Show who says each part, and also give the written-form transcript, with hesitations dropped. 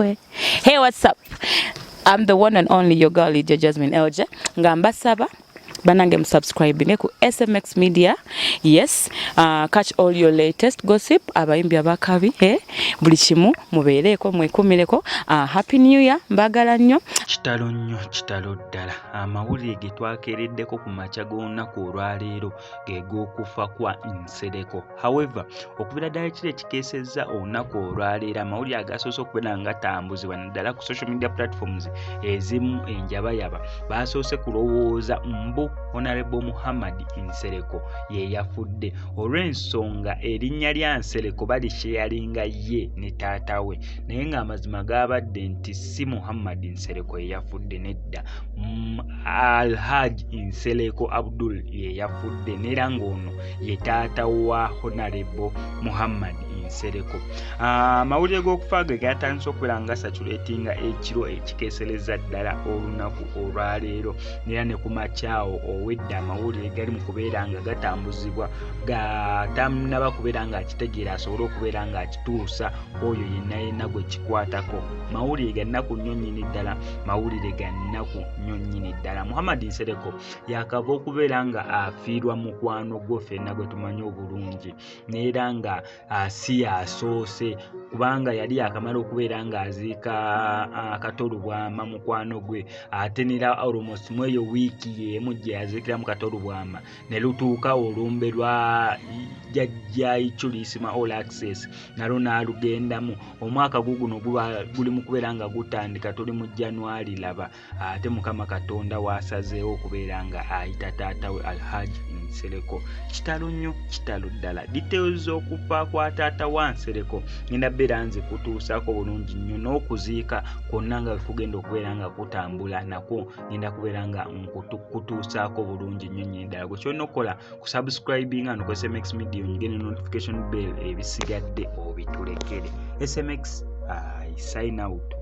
Speaker 1: Hey, what's up? I'm the one and only your girl, Lydia Jasmine LJ. Nga mbasaba banange musubscribe ku SMX Media. Yes, catch all your latest gossip, abayimbi abakabi, eh? Buli kimu mubeereko, mwekumireko. Happy New Year, mbagala nnyo.
Speaker 2: Kitalo nnyo, kitalo ddala. Amawulire ge twakeereddeko ku makya g'olunaku olwaleero ge g'okufa kwa Nsereko. However, okuviira ddala ekiro ekikeesezza olunaku olwaleero, amawulire agasoose okubeera nga gatambuzibwa naddala ku social media platforms ezimu enjabayaba, basoose kulowooza mbu Honorable Muhammad Nsereko ye yafudde, olw'ensonga erinnya lya Nsereko balisharinga ye ne taata we. Naye ng'amazima gabadde nti si Muhammad Nsereko ye yafudde, nedda, Alhaj Nsereko Abdul ye yafudde, neera ng'ono ye taata wa Honorable Muhammad Nsereko. Amawulire g'okufa ge gatandise okubeera nga circulatinga ekiro ekikeesereza ddala olunaku olwaleero, neera ne ku makyawo owedda amawulire gali mu kubeera nga gatambuzibwa gatanaba kubeera nga akitegeera asobole okubeera nga akituusa oyo yenna yenna gwe kikwatako. Mawulire ga nnaku nnyo nnyini ddala, mawulire ga nnaku nnyo nnyini ddala. Muhammad Nsereko yakava okubeera nga afiirwa mukwano gwo ffenna gwe tumanyi obulungi, neera nga si yasoose, kubanga yali yakamala okubeera ng'aziika Kato Lubwama mukwano gwe, ate nera almost mu eyo wiiki y'emu gye yaziikiramu Kato Lubwama ne lutuuka olumbe lwa Jjajja Ichulisima All Access, nalwo n'alugendamu. Omwaka guguno guba guli mu kubeera nga gutandika, tuli mu January. Laba ate Mukama Katonda waasazeewo okubeera nga ayita taata we Alhaji Nsereko. Kitalo nnyo, kitalo ddala. Details z'okufa kwa taata wa Nsereko ngenda beera nze kutuusaako bulungi nnyo, n'okuziika kwonna nga kugenda okubeera nga kutambula nakwo ngenda kubeera nga nkutuusaako bulungi nnyo nnyini ddala. Gwe kyolina okukola kusubscribinga no ku SMX Media, onyige ne notification bell, ebisigadde obitulekere. SMX, I sign out.